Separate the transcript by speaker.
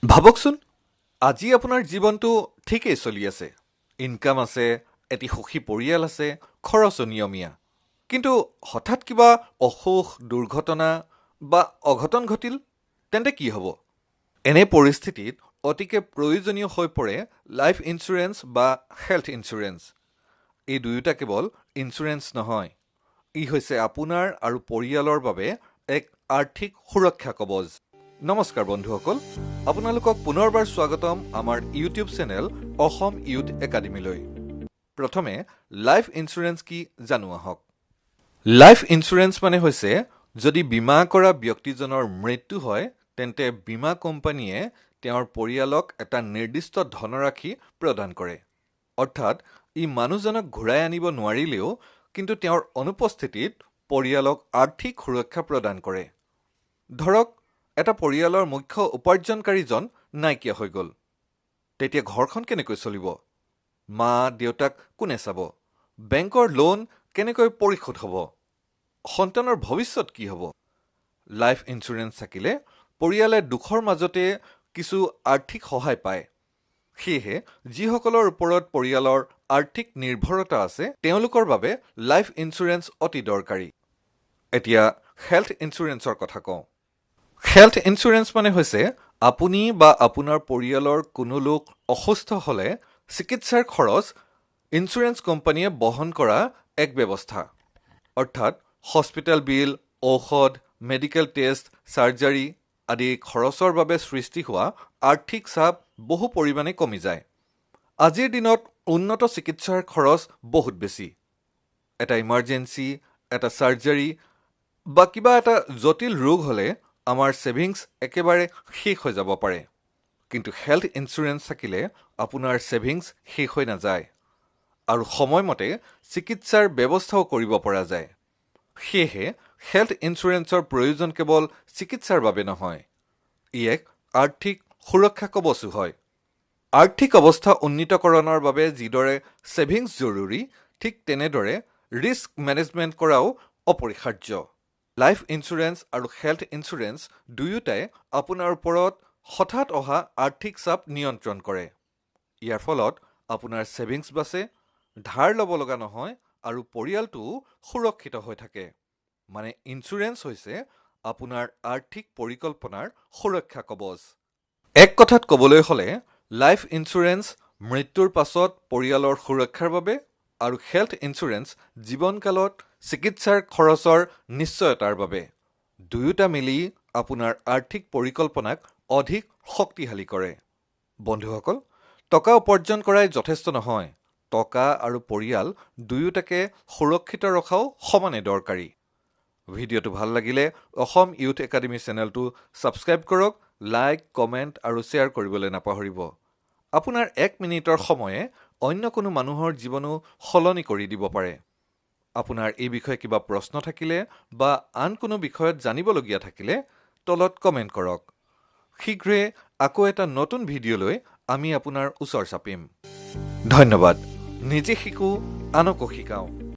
Speaker 1: ভাবকচোন, আজি আপোনাৰ জীৱনটো ঠিকেই চলি আছে, ইনকাম আছে, এটি সুখী পৰিয়াল আছে, খৰচো নিয়মীয়া। কিন্তু হঠাৎ কিবা অসুখ, দুৰ্ঘটনা বা অঘটন ঘটিল, তেন্তে কি হ'ব? এনে পৰিস্থিতিত অতিকে প্ৰয়োজনীয় হৈ পৰে লাইফ ইঞ্চুৰেঞ্চ বা হেল্থ ইঞ্চুৰেঞ্চ। এই দুয়োটা কেৱল ইঞ্চুৰেঞ্চ নহয়, ই হৈছে আপোনাৰ আৰু পৰিয়ালৰ বাবে এক আৰ্থিক সুৰক্ষা কবচ। নমস্কাৰ বন্ধুসকল, আপোনালোকক পুনৰবাৰ স্বাগতম আমাৰ ইউটিউব চেনেল অসম ইউথ একাডেমীলৈ। প্ৰথমে লাইফ ইঞ্চুৰেঞ্চ কি জানো আহক। লাইফ ইঞ্চুৰেঞ্চ মানে হৈছে যদি বীমা কৰা ব্যক্তিজনৰ মৃত্যু হয়, তেন্তে বীমা কোম্পানীয়ে তেওঁৰ পৰিয়ালক এটা নিৰ্দিষ্ট ধনৰাশি প্ৰদান কৰে। অৰ্থাৎ ই মানুহজনক ঘূৰাই আনিব নোৱাৰিলেও কিন্তু তেওঁৰ অনুপস্থিতিত পৰিয়ালক আৰ্থিক সুৰক্ষা প্ৰদান কৰে। ধৰক, এটা পৰিয়ালৰ মুখ্য উপাৰ্জনকাৰীজন নাইকিয়া হৈ গ'ল। তেতিয়া ঘৰখন কেনেকৈ চলিব? মা দেউতাক কোনে চাব? বেংকৰ লোন কেনেকৈ পৰিশোধ হ'ব? সন্তানৰ ভৱিষ্যত কি হ'ব? লাইফ ইঞ্চুৰেঞ্চ থাকিলে পৰিয়ালে দুখৰ মাজতে কিছু আৰ্থিক সহায় পায়। সেয়েহে যিসকলৰ ওপৰত পৰিয়ালৰ আৰ্থিক নিৰ্ভৰতা আছে, তেওঁলোকৰ বাবে লাইফ ইঞ্চুৰেঞ্চ অতি দৰকাৰী। এতিয়া হেল্থ ইঞ্চুৰেঞ্চৰ কথা কওঁ। হেল্থ ইঞ্চুৰেঞ্চ মানে হৈছে আপুনি বা আপোনাৰ পৰিয়ালৰ কোনো লোক অসুস্থ হ'লে চিকিৎসাৰ খৰচ ইঞ্চুৰেঞ্চ কোম্পানীয়ে বহন কৰা এক ব্যৱস্থা। অৰ্থাৎ হস্পিটেল বিল, ঔষধ, মেডিকেল টেষ্ট, চাৰ্জাৰী আদি খৰচৰ বাবে সৃষ্টি হোৱা আৰ্থিক চাপ বহু পৰিমাণে কমি যায়। আজিৰ দিনত উন্নত চিকিৎসাৰ খৰচ বহুত বেছি। এটা ইমাৰ্জেঞ্চি, এটা চাৰ্জাৰী বা কিবা এটা জটিল ৰোগ হ'লে আমাৰ ছেভিংছ একেবাৰে শেষ হৈ যাব পাৰে। কিন্তু হেল্থ ইঞ্চুৰেঞ্চ থাকিলে আপোনাৰ ছেভিংছ শেষ হৈ নাযায় আৰু সময়মতে চিকিৎসাৰ ব্যৱস্থাও কৰিব পৰা যায়। সেয়েহে হেল্থ ইঞ্চুৰেঞ্চৰ প্ৰয়োজন কেৱল চিকিৎসাৰ বাবে নহয়, ই এক আৰ্থিক সুৰক্ষা কবচো হয়। আৰ্থিক অৱস্থা উন্নীতকৰণৰ বাবে যিদৰে ছেভিংছ জৰুৰী, ঠিক তেনেদৰে ৰিস্ক মেনেজমেণ্ট কৰাও অপৰিহাৰ্য। লাইফ ইঞ্চুৰেঞ্চ আৰু হেল্থ ইঞ্চুৰেঞ্চ দুয়োটাই আপোনাৰ ওপৰত হঠাৎ অহা আৰ্থিক চাপ নিয়ন্ত্ৰণ কৰে। ইয়াৰ ফলত আপোনাৰ ছেভিংছ বাচে, ধাৰ ল'ব লগা নহয় আৰু পৰিয়ালটোও সুৰক্ষিত হৈ থাকে। মানে ইঞ্চুৰেঞ্চ হৈছে আপোনাৰ আৰ্থিক পৰিকল্পনাৰ সুৰক্ষা কবচ। এক কথাত ক'বলৈ হ'লে লাইফ ইঞ্চুৰেঞ্চ মৃত্যুৰ পাছত পৰিয়ালৰ সুৰক্ষাৰ বাবে আৰু হেল্থ ইঞ্চুৰেঞ্চ জীৱনকালত চিকিৎসাৰ খৰচৰ নিশ্চয়তাৰ বাবে। দুয়োটা মিলি আপোনাৰ আৰ্থিক পৰিকল্পনাক অধিক শক্তিশালী কৰে। বন্ধুসকল, টকা উপাৰ্জন কৰাই যথেষ্ট নহয়, টকা আৰু পৰিয়াল দুয়োটাকে সুৰক্ষিত ৰখাও সমানে দৰকাৰী। ভিডিঅ'টো ভাল লাগিলে অসম ইউথ একাডেমী চেনেলটো ছাবস্ক্ৰাইব কৰক, লাইক, কমেণ্ট আৰু শ্বেয়াৰ কৰিবলৈ নাপাহৰিব। আপোনাৰ এক মিনিটৰ সময়ে অন্য কোনো মানুহৰ জীৱনো সলনি কৰি দিব পাৰে। আপোনাৰ এই বিষয়ে কিবা প্ৰশ্ন থাকিলে বা আন কোনো বিষয়ত জানিবলগীয়া থাকিলে তলত কমেণ্ট কৰক। শীঘ্ৰে আকৌ এটা নতুন ভিডিঅ' লৈ আমি আপোনাৰ ওচৰ চাপিম। ধন্যবাদ। নিজে শিকোঁ, আনকো শিকাওঁ।